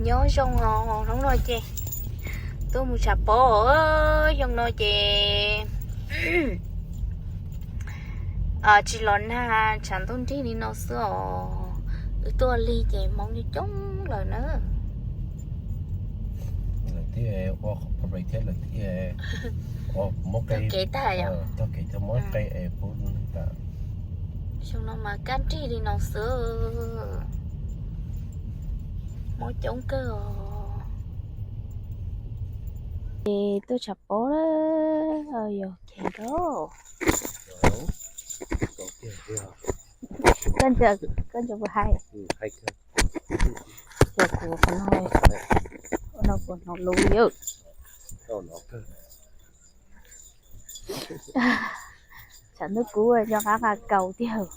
Nyob zoo os, hnub no ces tuaj mus tshav pob, xyoo no ces tsis los nag, tshav ntuj nrig li no xwb os. Wb tuaj lig ces hmoob coob coob lawm na. Tog kev tag yom. Xyoo no mas kaj nrig li no xwb, hmoob coob kawg os. Ces tuaj tshav pob na, yog khev nrau. Koj ntsia puas hais? Ces kuv qhov no, ua no kuv hnov lus yom. Tshav ntuj kub cov qab qa kaus tiag.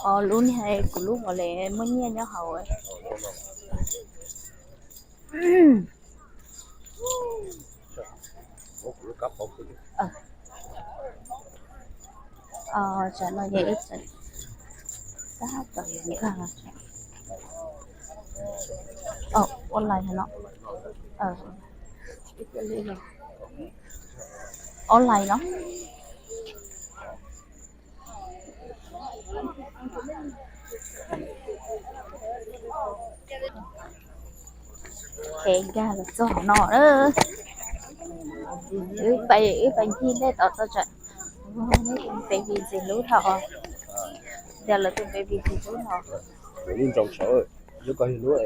Os, lub niag kuv lub mos les muaj nyiaj nyob hauv. Tsam no es tab tom yuav nkag los. Ua lais no. Ua lais no. Khev nkag los txog hauv no na. Wb pais, wb pais ncig dej tod txog tsam, neb tus baby ntxim hlub dhau. Yog lawv tus baby ntxim hlub no. Lub ntsoov sawv, lub ko yog lub,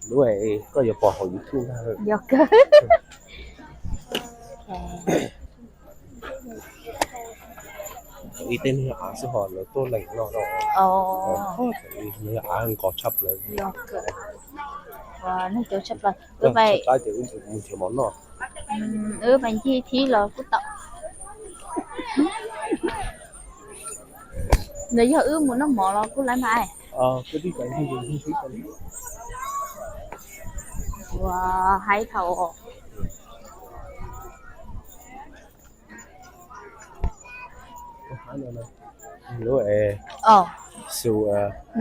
lub koj yuav pom hauv YouTube ntag. Yog kawg. Ib teb niag av xwb ho lawv tuaj lees no. Niag av nqos tshaj plaws. Yog kawg. Neeg coob tshaj plaws. Wb pais, mus nrhiav mov noj. Wb pais ncig thib los kuj tau. Ntawd yog wb mus noj mov los kuj laib mas. Ua haib thaum. Lub, xu,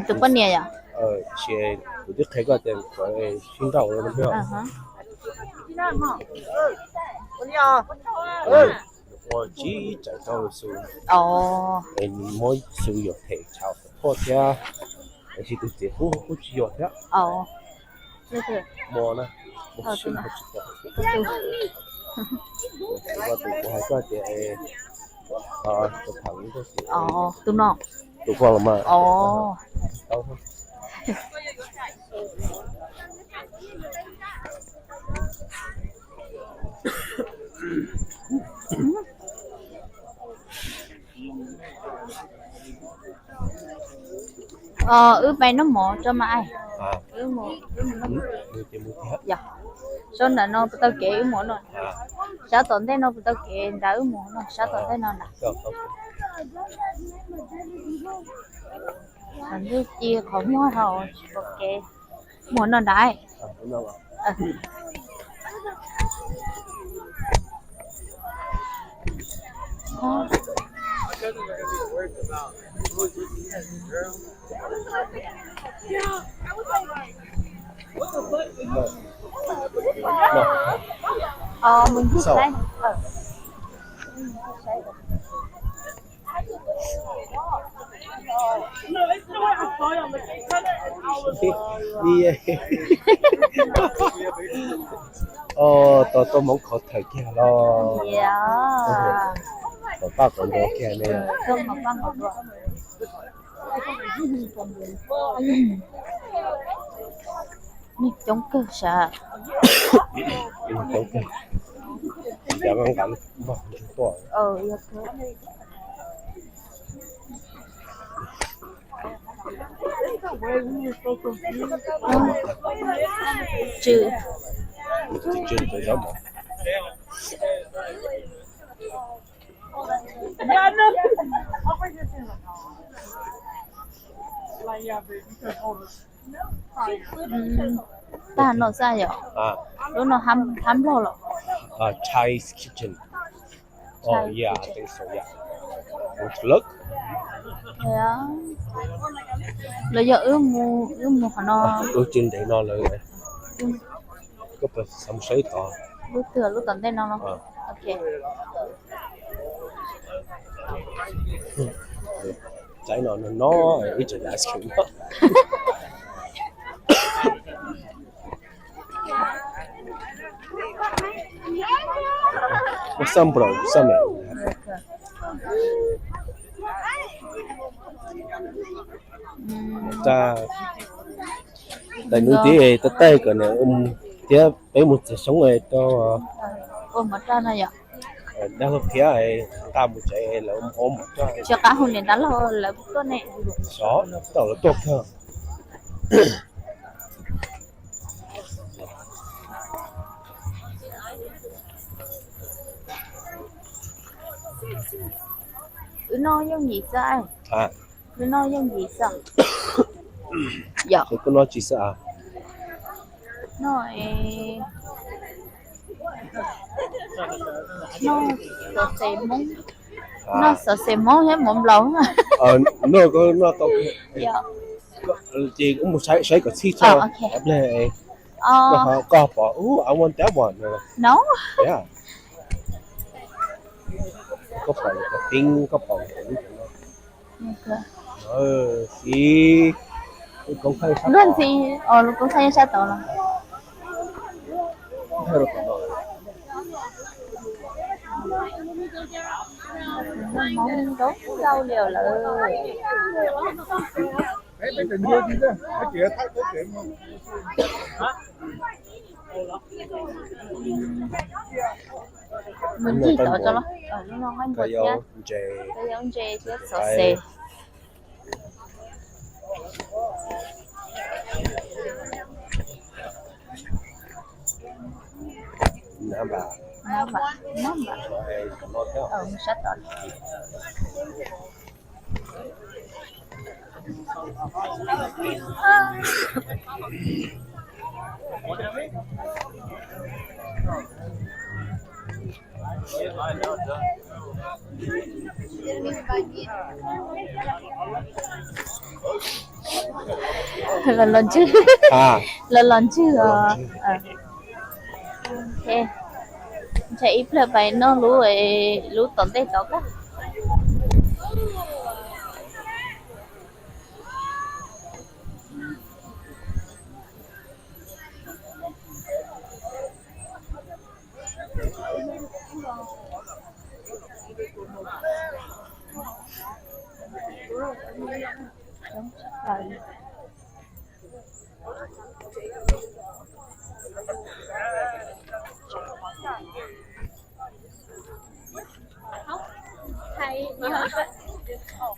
tus poj niam yom. Kuv twb qhia koj tias sib nrauj. Ua tsis tseem tau xu, es muab xu yuam them tshaj phoj thiab, tiam sis tus txiv qub kuj tsis yuam thiab. Mus na, mus sib nrauj tsis pom. Tus kuv hais koj tias, tus tham lub tus no, tus poj los mas. Wb pais noj mov tso mas. Wb mus, wb mus noj. Yog, sab nram no puas tau kev wb mus no. Sab tom ntej no puas tau kev nrad wb mus no, sab tom ntej no nrad. Qhov ntej ci qhov muag hauv tsis pom kev. Mus no nrad. Mus ncig saib. Tau tuaj Hmoob khov thawm kiag los. Tom paj kom nrov kiag ne. Neeg coob kawg sav. Cov nqa npog tuaj. Tsw. Tsw cov zaub mov. Tag no xwb yom? Lub no hab nplog los? Thai kitchen. Oh, yeah, I think so, yeah. Want to look? Los yog wb mus, wb mus qhov no. Wb tsis ntev no lawm. Koj puas xav mus saib tod? Lub twg, lub tom ntej no los? Ok. Tsaib no no no, ib tsoom ice cream no. Xaj nplaum xaj me. Tais nus tiv tab taij kom thiab peb mus txiav xyoob rau. Dab laug thiab nqa mus tsev lawv ua mov rau. Tsis qab hu niam dab laug lawv tuaj ne. Xyov, tau lawv tuaj kawg. Wb noj yooj yim xwb. Wb noj yooj yim xwb. Yog koj noj tsis xwb a? Noj, noj xov xes Hmoob, noj xov xes Hmoob thiab mov nplaum. Noj, koj noj tau. Ces wb mus saib kom txhij tso. Koj pom ub, I want that one no. Koj pom, koj pom. Ib, lub koob thaij sab tod los. Hmoob ntau ntau li lawm. Mus ncig tod tso los. Lub no nqaij npua thiab, koj yau ntses thiab xov xes. Sab tod. Los los ntswg, los los ntswg os. Ntshe ib pliag pais noj lub, lub tom ntej tod kab.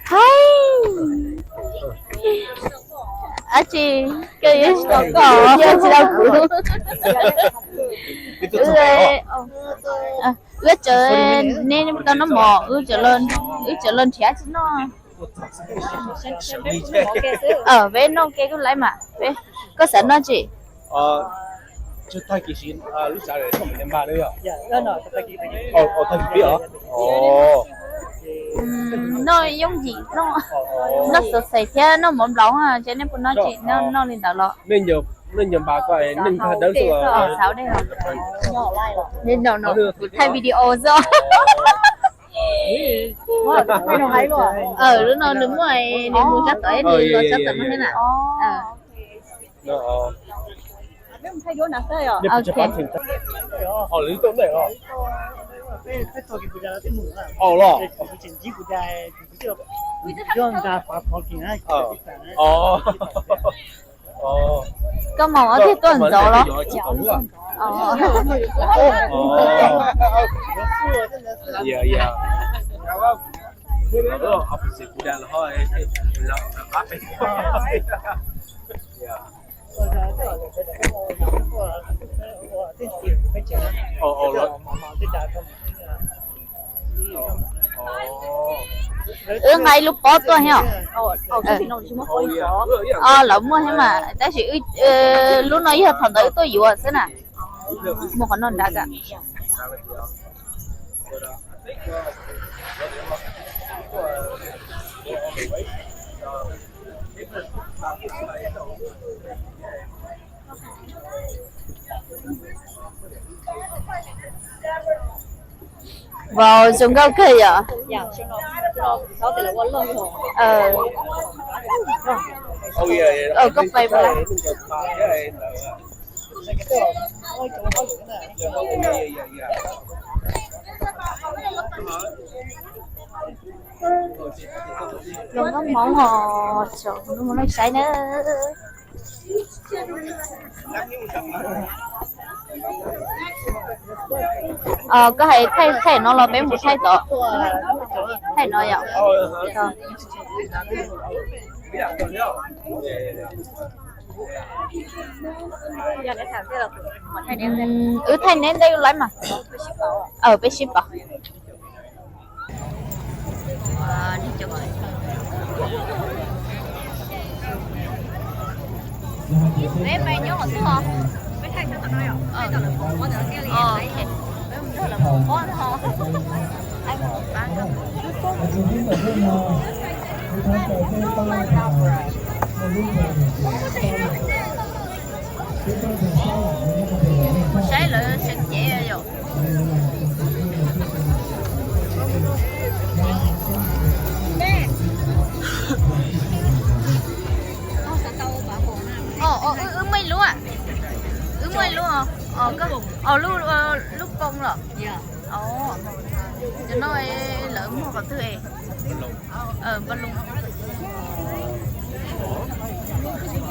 Hais, ab tsi, koj yuav tsis tau koj, koj tsis tau kuv. Wb tseem, neb tau noj mov, wb tseem los nrhiav tsis noj. Peb noj ke kuj laib mas. Koj xav noj tsi? Noj yooj yim, noj xov xes thiab noj mov nplaum, ces nej puas noj tsi, noj li ntawd los? Xav dej os. Kuv thaij video xwb. Lub no nws muaj, nws mus sab tod, nws los sab tod no thiab na. Koj mas ob tiag tuaj ntxov los? Wb nqa ib lub pob tuaj thiab. Lawv muaj thiab mas, tab sis lub no yog thaum ntawd wb tuaj yuav xwb na. Muaj qhov no nrad kam. Wow, zoo nkauj kawg yom. Koj pais mas. Zoo nkauj Hmoob os, zoo nkauj Hmoob nej saib na. Koj hais thaij, thaij no los peb mus thaij tod? Thaij no yom. Wb thaij neb ntej laib mas. Peb sib pauv. Peb pais nyob qhov twg os? Mus saib lawv seev cev yom. Wb muaj ib lub, wb muaj ib lub, lub poo los. Cov no lawv muag qhov twg?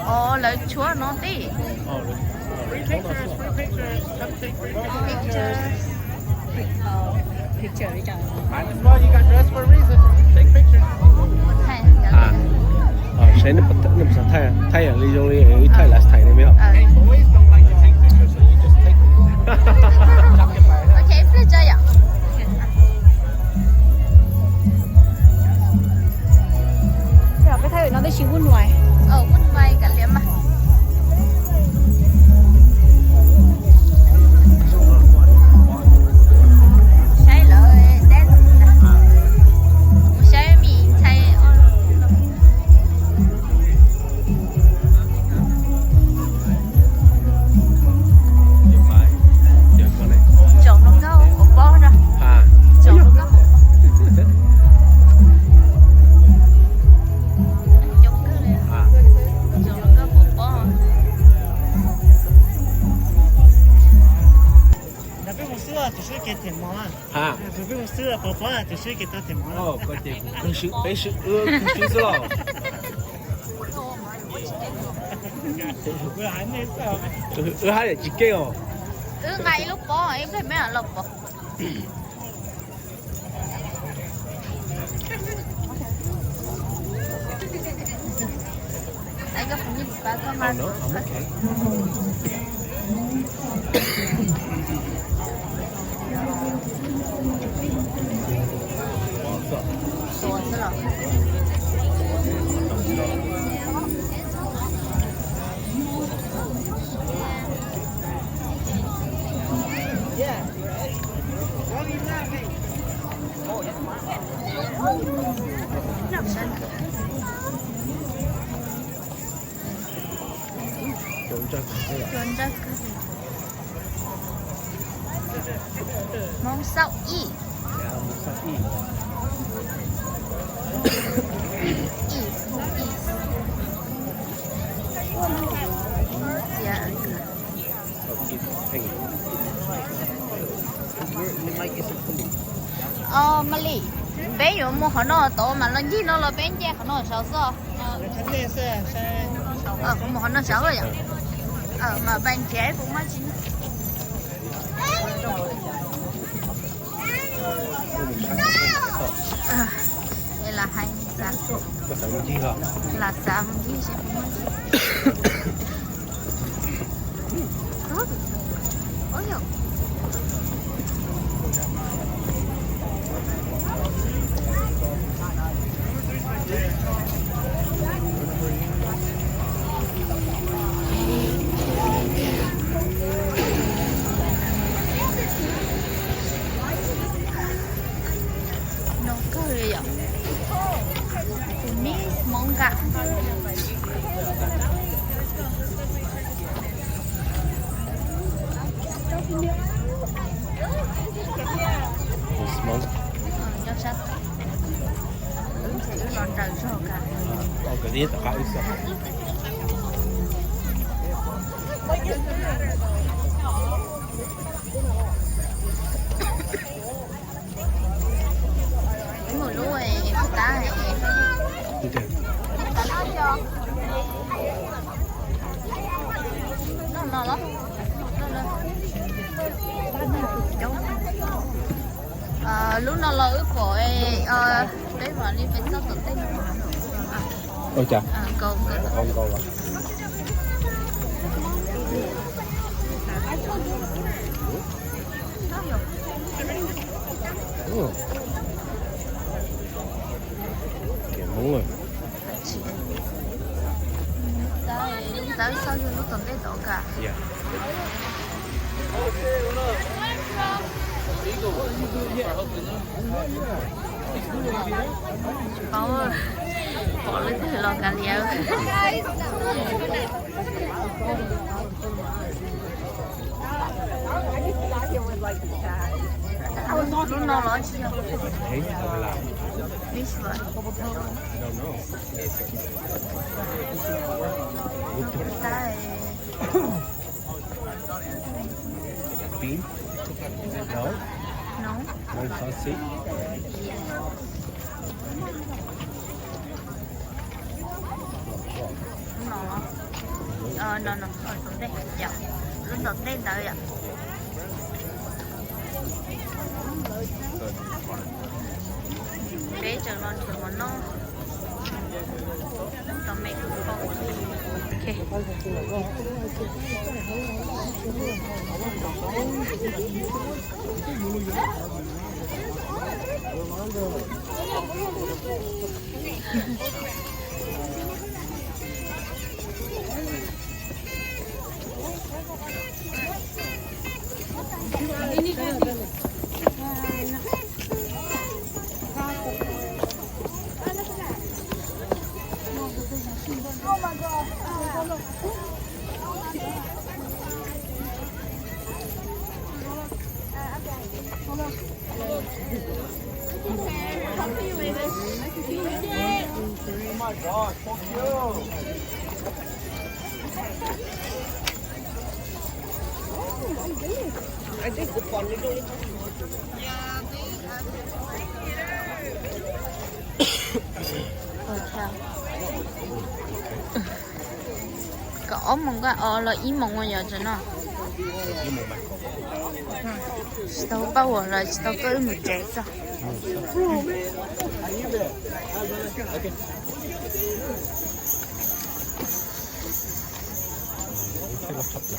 Os, lawv tshuab no tib. Saib nej puas xav thaij, thaij yam li zoo li wb thaij last time ne yom. Peb thaij no twb tsis vuj nuais. Vuj nuais kav liam mas. Saib lawv dance, mus saib Mim Thaib. Tsoom hluas nkauj pov pob na. Tsoom hluas nkauj pov pob. Tsoom hluas nkauj pov pob. Peb mus xwb tus swb kev them mov. Peb mus xwb pov pob tus swb kev tau them mov. Peb swb xwb los. Wb hab yam tsis keej os. Wb nqa ib lub pob ib pliag peb mam los pov. Hmoob xauj ib. Maj Lis, peb yuav mus qhov no tod mas los ncig no los peb nce qhov no saud xwb? Mus qhov no saud yom. Mas pais nrhiav kuv maj tsis. Es lam hais xav, lam xav mus ncig seb puas muaj. No kawg li yom. Tus me Nyob sab, wb los nraws zog ka. Ib mus lub tab, no no los. Lub no los wb pom, peb mam li pem txoj tom ntej no. Ua cas? Nkaus, nkaus. Tab sis, tab sis txhob yog lub tom ntej tod ka. Tsis paub, pom leej twg los kav liam. Lub no los tsis yog. This one. Bean? No. No? No sausage? No, no, no, tom ntej, yog lub tom ntej ntawd yom. Peb tseem los nrhiav mov noj. Tom me kuv pom. Ok. Kaum ob moos nqaj os los ib moos ua yog tsev no. Tsis tau pab uas los tsis tau koj wb mus tsev txog.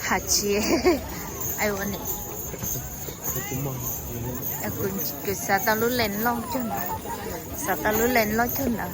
Has tsis, ai ua ni. Kuv xav tau lub lees loj cuag ntawd, xav tau lub lees loj cuag ntawd.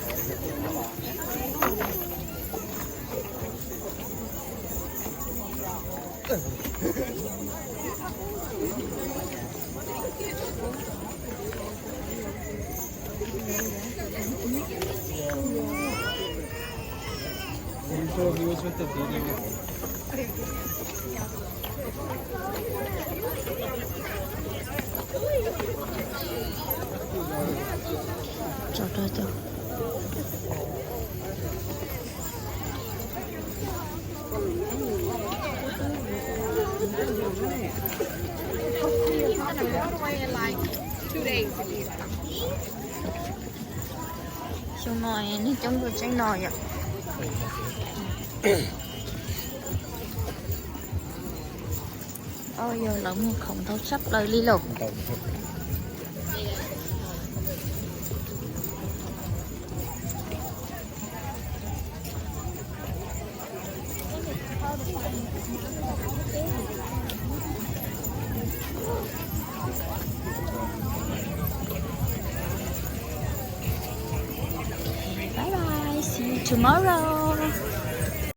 Xyoo no neeg coob dua tseeb no yom. Yog lawv muag khoom ntau tshaj plaws li lauj. Bye bye, see you tomorrow.